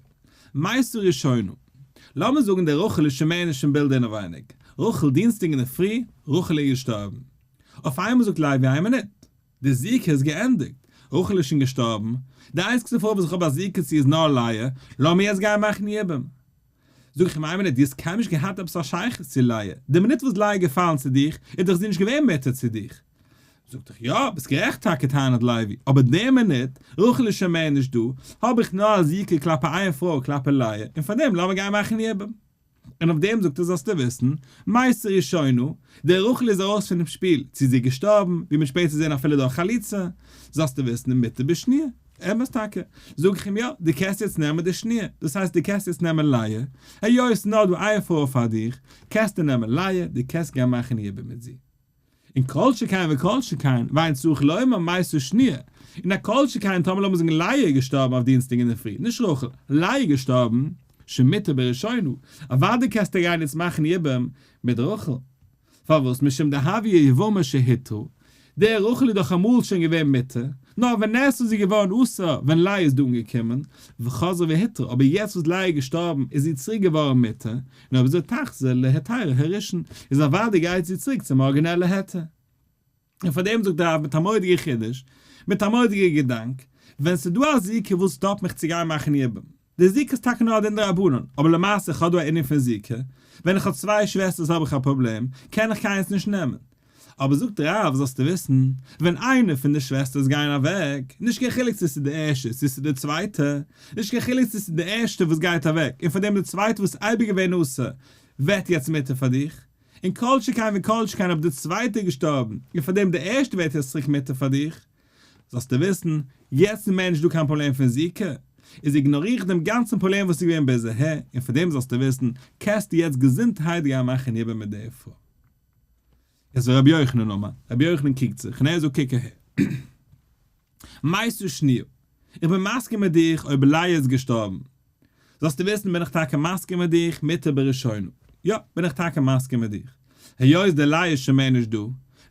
מתה ראשונה, לאמיר זאגן דער רחל איז שוין מער נישט אין בילד אינעווייניג, רחל דינסטאג אינדערפרי, רחל איז געשטארבן. אויף איינמאל זאגט לוי איין מינוט, די זיקה איז געענדיגט, רחל איז שוין געשטארבן, די איינציגסטע פרוי וואס איך האב א זיקה צו איז נאר לאה, לאמיר יעצט גיין מאכן יבום. זאג איך אים, איין מינוט, דו האסט קיינמאל נישט געהאט עפעס א שייכות צו לאה, די מינוט וואס לאה איז געפאלן צו דיך, איז דאך זי נישט געווען מותר צו דיך. זאגט איך, יא, ביסט גערעכט טאקע טענה'ט לוי, אבער די מינוט רחל איז שוין מער נישט דא, האב איך נאר א זיקה כלפי איין פרוי, כלפי לאה, און פארדעם לאמיר גיין מאכן יבום. און אויף דעם זאגט ער זאלסטו וויסן, מתה ראשונה, די רחל איז ארויס פונעם שפיל, צו זי איז געשטארבן, ווי מ'וועט שפעטער זען אפילו דורך חליצה, זאלסטו וויסן מותר בשניה, אמת טאקע, זאג איך אים יא, דו קענסט יעצט נעמען די שניה, דאס הייסט דו קענסט יעצט נעמען לאה, היות ס'איז נאר דא איין פרוי פאר דיך, קענסטו נעמען לאה, דו קענסט גיין מאכן יבום מיט זי. און כל שכן וכל שכן, ואין צריך לומר מתה שניה, און א כל שכן טאמער לאמיר זאגן לאה איז געשטארבן אויף דינסטאג אינדערפרי, נישט רחל, לאה איז געשטארבן, שמותר בראשונה, אוודאי קענסטו גיין יעצט מאכן יבום מיט רחל. פארוואס משום דהויא יבמה שהותרה, די רחל איז דאך אמאל שוין געווען מותר, נאר ווען עס איז זי געווארן אסור ווען לאה איז דא אנגעקומען, וחזרה והותרה, אבער יעצט וואס לאה איז געשטארבן איז זי צוריק געווארן מותר, און אויב אזוי תחזור להיתרה הראשון, איז אוודאי גייט זי צוריק צום ארגינעלע היתר. און פאר דעם זאגט רב מיט א מורא'דיגע חידוש, מיט א מורא'דיגע געדאנק, ווען ס'איז דא א זיקה וואס סטאפט מיך צו גיין מאכן יבום? די זיקה איז טאקע נאר א דין דרבנן, אבער למעשה איך האב דא א ענין פון זיקה, ווען איך האב צוויי שוועסטערס האב איך א פראבלעם, קען איך קיינס נישט נעמען. אבער זאגט רב זאלסטו וויסן, ווען איינע פון די שוועסטערס גייען אוועק, נישט קיין חילוק צו ס'איז די ערשטע צו ס'איז די צווייטע, נישט קיין חילוק צו ס'איז די ערשטע וואס גייט אוועק און פאר דעם די צווייטע וואס איז אייביג געווען אסור ווערט יעצט מותר פאר דיך, און כל שכן וכל שכן אויב די צווייטע איז געשטארבן און פאר דעם די ערשטע ווערט יעצט צוריק מותר פאר דיך. זאלסטו וויסן, יעצט איז מער נישט דא קיין פראבלעם פון זיקה, איז איגנאריר איך דעם גאנצן פראבלעם וואס איז געווען ביז אהער, און פון דעם זאלסטו וויסן, קענסטו יעצט געזונטהייט גיין מאכן יבום מיט די פרוי. איז רבי יוחנן אמר, רבי יוחנן קריגט זיך, און ער זאגט קוק אהער, מתה שניה, איך בין מסכים מיט דיך אויב לאה איז געשטארבן, זאלסטו וויסן בין איך טאקע מסכים מיט דיך מותר בראשונה, יא, בין איך טאקע מסכים מיט דיך, היות די לאה איז שוין מער נישט דא,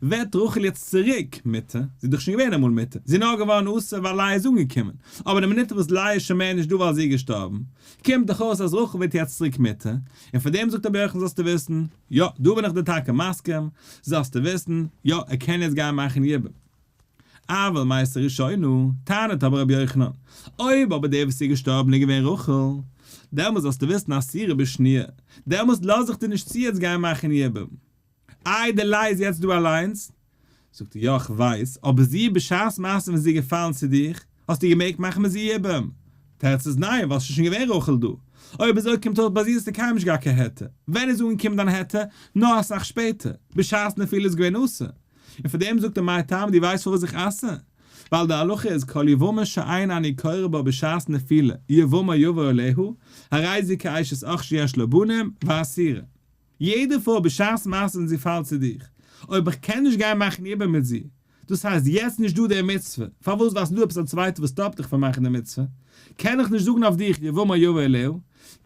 ווערט רחל יעצט צוריק מותר, זי איז דאך שוין געווען אמאל מותר, זי איז נאר געווארן אסור ווייל לאה איז אנגעקומען, אבער די מינוט וואס לאה איז שוין מער נישט דא ווייל זי איז געשטארבן, קומט דאך אויס אז רחל ווערט יעצט צוריק מותר, און פאר דעם זאגט רבי יוחנן זאלסטו וויסן, יא, דא בין איך דיר טאקע מסכים, זאלסטו וויסן, יא, ער קען יעצט גיין מאכן יבום. אבל מתה ראשונה, טענה'ט אבער רבי יוחנן, אויב אבער דער וואס איז געשטארבן איז געווען רחל, דעמאלס זאלסטו וויסן אסורה בשניה, דעמאלס לאז איך דיר נישט צו יעצט גיין מאכן יבום. איי די לאה איז יעצט דא אליינס? זאגט ער, יא איך ווייס, אבער זי בשעת מעשה ווען זי איז געפאלן צו דיך, האסטו געמעגט מאכן מיט זי יבום? תירוץ איז ניין, ווייל ס'איז שוין געווען רחל דא. אויב אזוי קומט אויס ביי זי האסטו קיינמאל נישט געהאט קיין היתר. ווען איז אנגעקומען דיין היתר? נאר אסאך שפעטער, בשעת נפילה איז געווען אסור. און פאר דעם זאגט ער מאי טעמא דו ווייסט פארוואס איך אסר? ווייל די הלכה איז כל יבמה שאין אני קורא בה בשעת נפילה יבמה יבא עליה, הרי זו כאשת אח שיש לה בנים, ואסורה. יעדע פרוי בשעת מעשה ווען זי פאלט צו דיך, אויב איך קען נישט גיין מאכן יבום מיט זי, דאס הייסט יעצט נישט דא די מצוה, פארוואס ווייל ס'דא עפעס א צווייטער וואס סטאפט דיך פון מאכן די מצוה, קען איך נישט זאגן אויף דיך יבמה יבא עליה,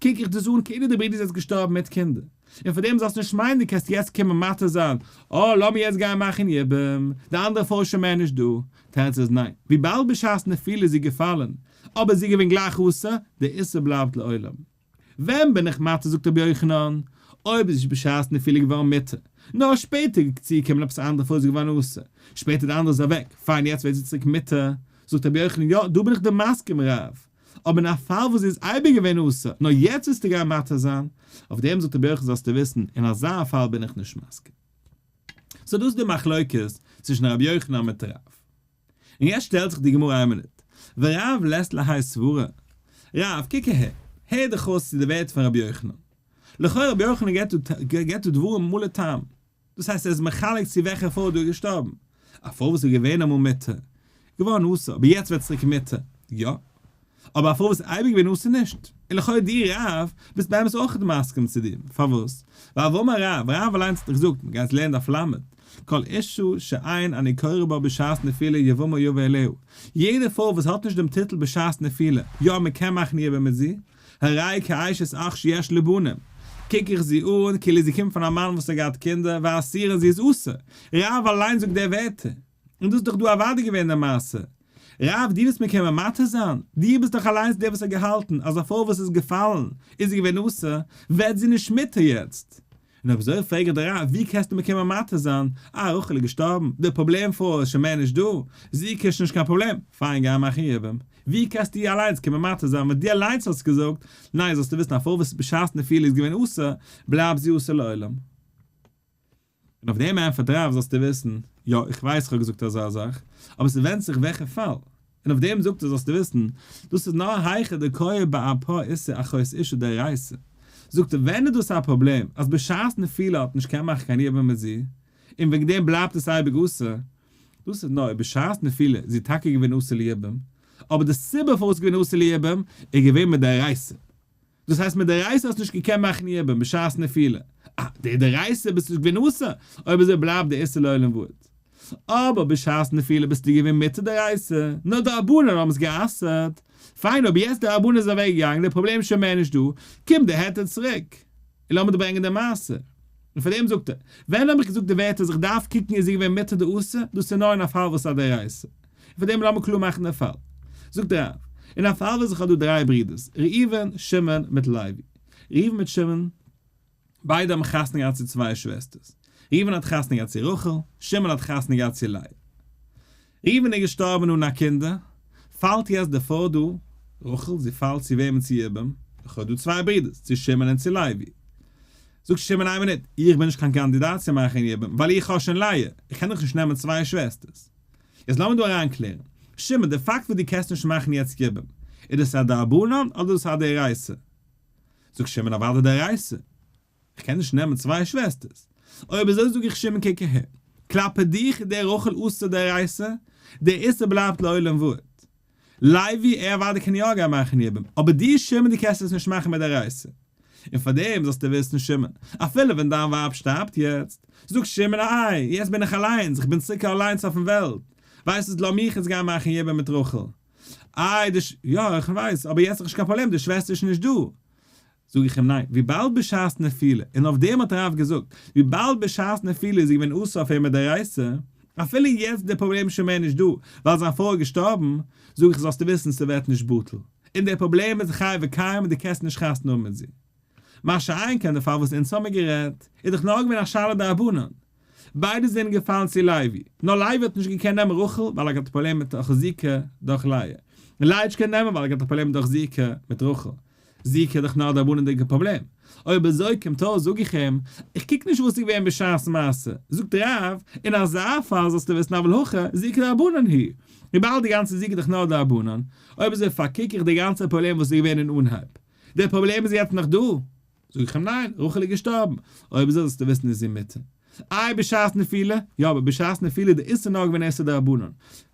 קוק איך דאס אן כאילו די ברודער איז יעצט געשטארבן מיט קינדער. און פאר דעם זאלסטו נישט מיינען דו קענסט יעצט קומען מתיר זיין, אה לאמיר יעצט גיין מאכן יבום, די אנדערע פרוי איז שוין מער נישט דא, תירוץ איז ניין, וויבאלד בשעת נפילה איז זי געפאלן, אבער זי איז געווען גלייך אסור, דער איסור בלייבט לעולם. ווען בין איך מתיר זאגט רבי יוחנן, אויב איז בשעת נפילה געווארן מותר, נאר שפעטער צוגעקומען עפעס א אנדערע פרוי איז געווארן אסור, שפעטער די אנדערע איז אוועק, פיין יעצט ווערט זי צוריק מותר, זאגט רבי יוחנן יא דא בין איך דיר מסכים רב, אבער אין א פאל וואס זי איז אייביג געווען אסור, נאר יעצט ווילסטו גיין מתיר זיין, אויף דעם זאגט רבי יוחנן זאלסטו וויסן, אין אזא פאל בין איך נישט מסכים. so דאס איז די מחלוקת צווישן רבי יוחנן מיט רב. און יעצט שטעלט זיך די גמרא איין מינוט, ורב לית להאי סברא, רב, קוק אהער, הער דיך אויס צו די ווערטער פון רבי יוחנן. לכאורה רבי יוחנן געבט דא דברים מלא טעם. דאס הייסט ער איז מחלק צו וועלכע פרוי דא איז געשטארבן. א פרוי וואס איז געווען אמאל מותר, געווארן אסור, אבער יעצט ווערט צוריק מותר, יא. אבער א פרוי וואס איז אייביג געווען אסור נישט. און לכאו' דו רב ביסט באמת אויך מסכים צו דעם. פארוואס? ווייל ואמר רב, רב אליינס האט דאך געזאגט, מען גייט לערנען דף ל', כל אשה שאין אני קורא בה בשעת נפילה יבמה יבא עליה. יעדע פרוי וואס האט נישט דעם טיטל בשעת נפילה, יא מען קען מאכן יבום מיט זי, הרי כאשת אח שיש לה בנים, קוק איך זי אן כאילו זי קומט פון א מאן וואס האט געהאט קינדער, ואסורה און זי איז אסור. רב אליין זאגט די ווערטער. און דאס איז דאך דא אוודאי געווען די מעשה. רב, דו ווילסט מיר קומען מתיר זיין? דו ביסט דאך אליינס דער וואס האט געהאלטן אז א פרוי וואס איז געפאלן איז זי געווען אסור, ווערט זי נישט מותר יעצט. און אויב אזוי פרעג איך דיר רב, ווי קענסטו מיר קומען מתיר זיין? אה, רחל איז געשטארבן, די פראבלעם פרוי איז שוין מער נישט דא, זי קען נישט קיין פראבלעם, פיין גיי מאכן יבום. ווי קענסטו איר אליינס קומען מתיר זיין ווען דו אליינס האסט געזאגט, ניין זאלסטו וויסן א פרוי וואס בשעת נפילה איז געווען אסור, בלייבט זי אסור לעולם. און אויף דעם ענטפערט רב זאלסטו וויסן, יא איך ווייס איך האב געזאגט אזא זאך, אבער ס'ווענדט זיך וועלכע פאל. און אויף דעם זאגט ער זאלסטו וויסן, דאס איז נאר היכא דקאי באפה איסור אחות אשה דאורייתא. זאגט ער ווען איז דאס א פראבלעם אז בשעת נפילה האט נישט קען מאכן קיין יבום מיט זי, און וועגן דעם בלייבט עס אייביג אסור, דאס איז נאר אויב בשעת נפילה איז זי טאקע געווען אסור ליבום, אבער די סיבה פארוואס איז געווען אסור ליבום איז געווען מדאורייתא. דאס הייסט מדאורייתא האסט נישט געקענט מאכן יבום בשעת נפילה, אה, די דאורייתא ביסטו נישט געווען אסור, אויב אזוי בלייבט די איסור לעולם ועד. אבער בשעת נפילה ביסטו געווען מותר דאורייתא, נאר די רבנן האבן עס גע'אסר'ט. פיין אויב יעצט די רבנן איז אוועק געגאנגען די פראבלעם איז שוין מער נישט דא, קומט די היתר צוריק. און לאמיר דיר ברענגען די מעשה. און פאר דעם זאגט ער, ווען האב איך געזאגט די ווערטער אז איך דארף קוקן איז זי געווען מותר דאסור, דאס איז נאר אין א פאל וואס איז א דאורייתא. און פאר דעם לאמיר קלאר מאכן די פאל. זאגט דער רב, אין א פאל וואס איך האב דא דריי ברידערס, ראובן, שמעון מיט לוי. ראובן מיט שמעון, ביידע האבן חתונה געהאט צו צוויי שוועסטערס. ראובן האט חתונה געהאט צו רחל, שמעון האט חתונה געהאט צו לאה. ראובן איז געשטארבן אן א קינדער, פאלט יעצט די פרוי דא, רחל, זי פאלט צו וועמען צו יבום? איך האב דא צוויי ברידערס, צו שמעון און צו לוי. זאגט שמעון איין מינוט, איך בין נישט קיין קאנדידאט צו מאכן יבום, ווייל איך האב שוין לאה, איך קען דאך נישט נעמען צוויי שוועסטערס. יעצט לאמיר דא אריינקלערן. שמעון, די פאקט וואס דו קענסט נישט מאכן יעצט יבום, איז דאס א דרבנן אדער דאס א דאורייתא? זאגט שמעון אוודאי דאורייתא. איך קען נישט נעמען צוויי שוועסטערס. אויב אזוי זאג איך שמעון קוק אהער. כלפי דיך איז דער רחל אסור דאורייתא, דער איסור בלייבט לעולם ועד. לוי ער אוודאי קען יא גיין מאכן יבום, אבער דו שמעון דו קענסט עס נישט מאכן מדאורייתא. און פאר דעם זאלסטו וויסן שמעון, אפילו ווען דיין ווייב שטארבט יעצט, זאגט שמעון איי, יעצט בין איך אליינס, איך בין צוריק אליינס אויפן וועלט, ווייסט וואס לאמיך יעצט גיין מאכן יבום מיט רחל. איי די ש. יא איך ווייס, אבער יעצט איז נישט קיין פראבלעם, די שוועסטער איז שוין נישט דא. זאג איך אים ניין, וויבאלד בשעת נפילה, און אויף דעם האט רב געזאגט, וויבאלד בשעת נפילה איז זי געווען אסור אויף אים מדאורייתא, אפילו יעצט איז דער פראבלעם שוין מער נישט דא, ווייל זיין פרוי איז געשטארבן, זאג איך זאלסטו וויסן ס'ווערט נישט בטל, און דער פראבלעם איז חי וקיים און דו קענסט נישט חתונה האבן מיט זי. מה שאין כן דער פאל וואס אונז האמיר גערעדט, איז דאך נאר געווען א שאלה דרבנן. ביידע זענען געפאלן צו לוי, נאר לוי האט נישט געקענט נעמען רחל ווייל ער האט געהאט א פראבלעם מיט זיקה דורך לאה, און לאה האט נישט געקענט נעמען ווייל ער האט געהאט א פראבלעם דורך זיקה מיט רחל. זיקה איז דאך נאר א דרבנן'דיגע פראבלעם. אויב אזוי קומט אויס זאג איך אים, איך קוק נישט וואס איז געווען בשעת מעשה, זאגט רב, אין אזא פאל זאלסטו וויסן אבל הכא, זיקה דרבנן היא. וויבאלד די גאנצע זיקה איז דאך נאר דרבנן, אויב אזוי פארקוק איך די גאנצע פראבלעם וואס איז געווען אין אנהייב. דער פראבלעם איז יעצט נאך דא? זאג איך אים ניין, רחל איז געשטארבן. אויב אזוי זאלסטו וויסן איז זי מותר. איי בשעת נפילה? יא אבער בשעת נפילה איז די איסור נאר געווען איסור דרבנן.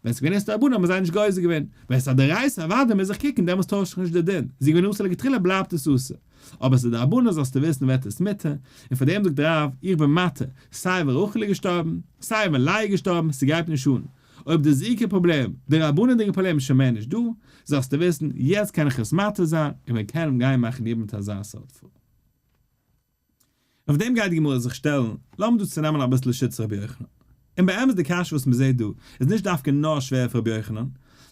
ווען ס'איז געווען איסור דרבנן האבן זיי נישט גוזר געווען. ווען ס'איז א דאורייתא אוודאי מוז איך קוקן דעמאלס טוישט זיך נישט די דין. זי איז געווען אסור לכתחילה בלייבט עס אסור. אבער ס'איז דרבנן זאלסטו וויסן ווערט עס מותר. און פאר דעם זאגט רב איך בין מתיר סיי ווען רחל איז געשטארבן סיי ווען לאה איז געשטארבן ס'גייט נישט אן. אויב די זיקה פראבלעם, די רבנן'דיגע פראבלעם איז שוין מער נישט דא, זאלסטו וויסן, יעצט קען איך עס מתיר זיין, און מען קען גיין מאכן יבום מיט אזא סארט פרוי. אויף דעם גייט די גמרא זיך שטעלן, לאמיר דא צונעמען אביסל לשיטת רבי יוחנן. און באמת די קשיא וואס מען זעט דא, איז נישט דווקא נאר שווער אויף רבי יוחנן,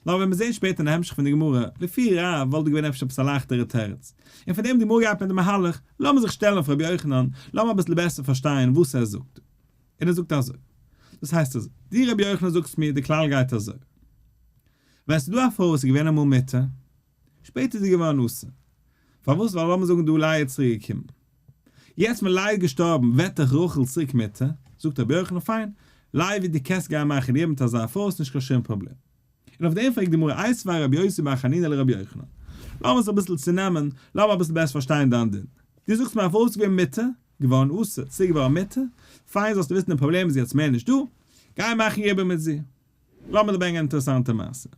נאר ווען מיר זעען שפעטער אין די המשך פון די גמרא, לפי רב וואלט דא געווען אפשר עפעס א לייכטערע תירוץ. און פאר דעם די גמרא גייט מיט די מהלך, לאמיר זיך שטעלן אויף רבי יוחנן, לאמיר אביסל בעסער פארשטיין וואס ער זאגט דא. און ער זאגט אזוי, דאס הייסט אזוי, דו רבי יוחנן זאגסט מיר די כלל גייט אזוי, ווען ס'איז דא א פרוי וואס איז געווען אמאל מותר, שפעטער איז זי געווארן אסור, פארוואס ווייל לאמיר זאגן דא לאה איז צוריק געקומען, יעצט ווען לאה איז געשטארבן ווערט דאך רחל צוריק מותר, זאגט רבי יוחנן פיין, לאה ווי דו קענסט גיין מאכן יבום מיט אזא פרוי איז נישט קיין שום פראבלעם. און אויף דעם פרעגט די גמרא איתיביה רבי יוסי בר חנינא לרבי יוחנן, לאמיר עס אביסל צונעמען, לאמיר אביסל בעסער פארשטיין דיין דין, דו זאגסט מיר א פרוי איז געווען מותר, געווארן אסור, צוריק געווארן מותר, פיין זאלסטו וויסן די פראבלעם איז יעצט מער נישט דא, גיי מאכן יבום מיט זי. לאמיר דיר ברענגען א אינטערעסאנטע מעשה.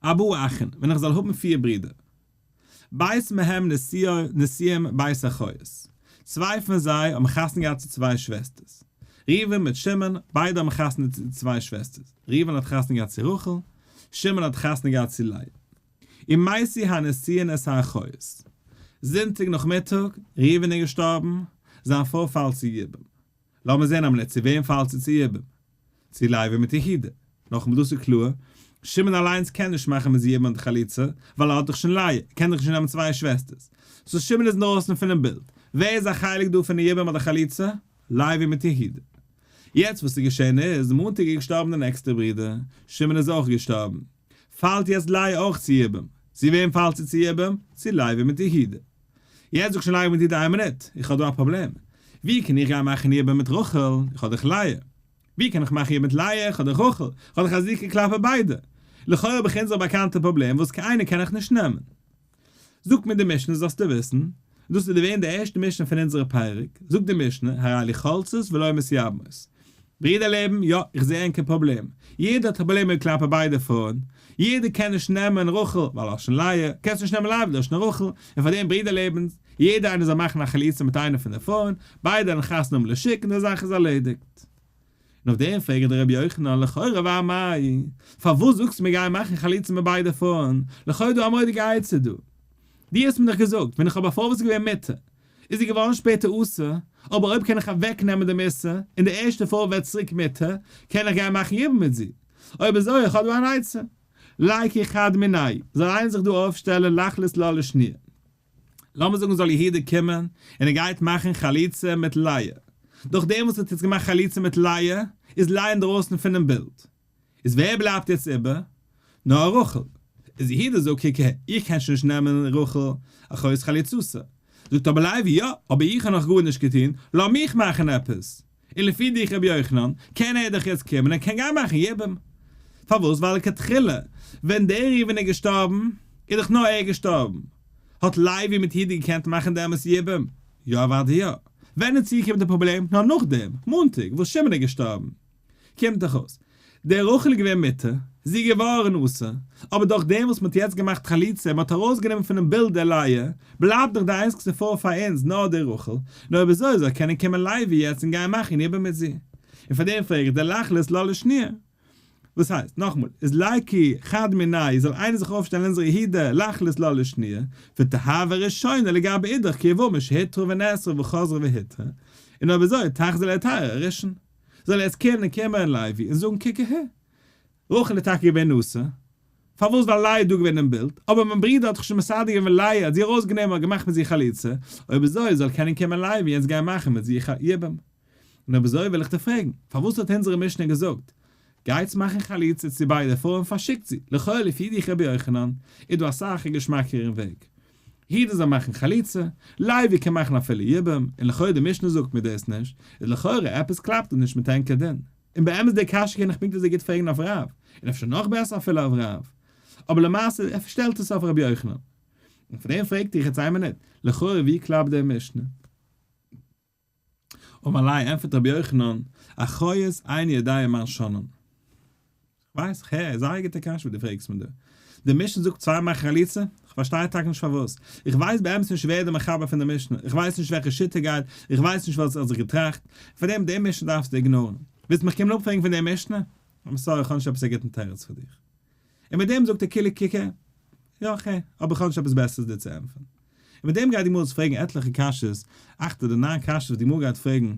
ארבעה אחין, ווען איך זאל האבן פיר ברידער. ב' מהם נשואים ב' אחיות. צוויי פון זיי האבן חתונה געהאט צו צוויי שוועסטערס. ראובן מיט שמעון, ביידע האבן חתונה צו צוויי שוועסטערס. ראובן האט חתונה געהאט צו רחל, שמעון האט חתונה געהאט צו לאה. ומתו הנשואין את האחיות. זונטאג נאכמיטאג, ראובן איז געשטארבן, זיין פרוי פאלט צו יבום. לאמיר זען א מינוט, צו וועם פאלט זי צו יבום? צו לוי מיט יהודה. נאכאמאל דאס איז קלאר, שמעון אליינס קען נישט מאכן מיט זי יבום אדער חליצה, ווייל ער האט דאך שוין לאה, ער קען דאך נישט נעמען צוויי שוועסטערס. so שמעון איז אינדרויסן פונעם בילד. ווער איז א חלק דא פון די יבום אדער חליצה? לוי מיט יהודה. יעצט וואס איז געשען איז, מאנטאג איז געשטארבן די נעקסטע ברודער, שמעון איז אויך געשטארבן. פאלט יעצט לאה אויך צו יבום. צו וועם פאלט זי צו יבום? צו לוי מיט יהודה. יעצט זאגט שוין לוי מיט יהודה איין מינוט, איך האב דא א פראבלעם. ווי קען איך גיין מאכן יבום מיט רחל? איך האב דאך לאה. ווי קען איך מאכן יבום מיט לאה? איך האב דאך רחל. איך האב דאך א זיקה כלפי ביידע. לכאורה האב איך אונזער באקאנטע פראבלעם וואס קיין איינער קען איך נישט נעמען. זאגט מיר די משנה זאלסטו וויסן, דאס איז געווען די ערשטע משנה פון אונזערע פרק, זאגט די משנה, הרי אלו חולצות ולא מתייבמות. ברידער לעבן, יא, איך זע ענקער פראבלעם. יעדער האט א פראבלעם מיט כלפי ביידע פרויען. יעדער קען נישט נעמען רחל, ווייל האסט שוין לאה, קענסט נישט נעמען לאה ווייל דו האסט שוין רחל, און פאר דעם ברידער לעבן, יעדער איינער זאל מאכן א חליצה מיט איינע פון די פרויען, ביידע וועלן חתונה האבן לשוק און די זאך איז ארלעדיגט. און אויף דעם פרעגט דער רבי יוחנן, לכאורה ואמאי, פארוואס זאגסטו מיר גייען מאכן חליצה מיט ביידע פרויען, לכאורה איז דא א מורא'דיגע עצה דא. דו האסט מיר דאך געזאגט, ווען איך האב א פרוי וואס איז געווען מותר, איז זי געווארן שפעטער אסור, אבער אויב קען איך אוועק נעמען דעם איסור, און די ערשטע פרוי ווערט צוריק מותר, קען איך גיין מאכן יבום מיט זי. אויב אזוי, איך האב דא אן עצה. ליקו חד מינייהו, זאל איינער זיך דא אויפשטעלן לחלוץ לה לשניה. לאמיר זאגן זאל יהודה קומען און ער גייט מאכן חליצה מיט לאה. דורך דעם וואס ער האט יעצט געמאכט חליצה מיט לאה, איז לאה אינדרויסן פונעם בילד. איז ווער בלייבט יעצט איבער? נאר רחל. איז יהודה זאגט קוק אהער, איך קען שוין נישט נעמען רחל אחות חלוצתה. זאגט אבער לוי יא, אבער איך האב נאך גארנישט געטון, לאמיך מאכן עפעס. און לפי דיך רבי יוחנן, קען ער דאך יעצט קומען און קען גיין מאכן יבום. פארוואס? ווייל לכתחילה ווען דער ראובן איז געשטארבן, איז דאך נאר ער געשטארבן. האט לוי מיט יהודה געקענט מאכן דעמאלס יבום? יא אוודאי יא. ווען איז צוגעקומען די פראבלעם? נאר נאכדעם, מאנטאג, וואס שמעון איז געשטארבן. קומט דאך אויס, די רחל איז געווען מותר, זי איז געווארן אסור, אבער דורך דעם וואס מ'האט יעצט געמאכט חליצה און מ'האט ארויסגענומען פונעם בילד די לאה, בלייבט דאך די איינציגסטע פרוי פאר אונז נאר די רחל, נו אויב אזוי זאל קענען קומען לוי יעצט און גיין מאכן יבום מיט זי. און פאר דעם פרעג איך די לחלוץ לא לשניה. וואס הייסט? נאכאמאל, איז ליכי חד מיני' זאל איינער זיך אויפשטעלן אונזער יהודה לחלוץ לא לשניה, ותהווה ראשונה לגבי אידך כיבמה שהותרה ונאסרה וחזרה והותרה, און אויב אזוי תחזור להתירה הראשון. זאל ער יעצט קענען קומען לוי און זאגן קוק אהער, רחל איז טאקע געווען נשא, פארוואס ווייל לאה איז דא געווען אין בילד, אבער מיין ברודער האט דאך שוין מסדר געווען ווען לאה האט זי ארויסגענומען און געמאכט מיט זי חליצה, אויב אזוי זאל קענען קומען לוי יעצט גיין מאכן מיט זי יבום. און אויב אזוי וויל איך דיר פרעגן, פארוואס האט אונזערע משנה געזאגט, גייטס מאכן חליצה צו ביידע פרויען פארשיקט זי, לכאו' לפי דיך רבי יוחנן, איז דא אסאך א געשמאקערן וועג. יהודה זאל מאכן חליצה, לוי קען מאכן אפילו יבום, און לכאו' די משנה זאגט מיר דאס נישט, איז לכאורה עפעס קלאפט דא נישט מיט ענקער דין. און באמת די קשיא קען איך פונקט אזוי גוט פרעגן אויף רב, און אפשר נאך בעסער אפילו אויף רב. אבער למעשה שטעלט עס אויף רבי יוחנן. און פון דעם פרעגט איך יעצט איין מינוט, לכאורה ווי קלאפט די משנה? אמר ליה ענטפערט רבי יוחנן, אחיות איני יודע מאן שנאן. כ'ווייס, כ'הער, זייער גוטע קשיא וואס דו פרעגסט מיר דא. די משנה זאגט צוויי מאכן חליצה? כ'פארשטיי טאקע נישט פארוואס. איך ווייס באמת נישט ווער איז דער מחבר פון די משנה, איך ווייס נישט וועלכע שיטה גייט, איך ווייס נישט וואס ער האט זיך געטראכט. פארדעם די משנה דארפסטו ignore ן. ווילסט מיך קומען אפפרעגן פון די משנה? I'm sorry, כ'האב נישט עפעס א גוטן תירוץ פאר דיך. און מיט דעם זאגט ער כאילו קוק אהער. יא כ'הער, אבער כ'האב נישט עפעס בעסערס דיר צו ענטפערן. און מיט דעם גייט די גמרא אונז פרעגן עטליכע קשיות, אכט אדער ניין קשיות וואס די גמרא גייט פרעגן,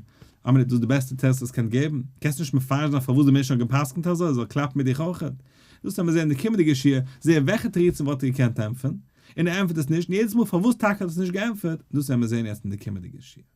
אמער איז דאס די בעסטע תירוץ וואס קען געבן? קענסט נישט מפרש זיין פארוואס די משנה האט גע'פסק'נט אזוי, עס זאל קלאפן מיט דיך אויכעט. דאס וועלן מיר זען אין די קומענדיגע שיעור, זעהן וועלכע תירוצים וואלט ער געקענט ענטפערן, און ער ענטפערט עס נישט, און יעדעס מאל פארוואס טאקע האט ער עס נישט געענטפערט, דאס וועלן מיר זען יעצט אין די קומענדיגע שיעור.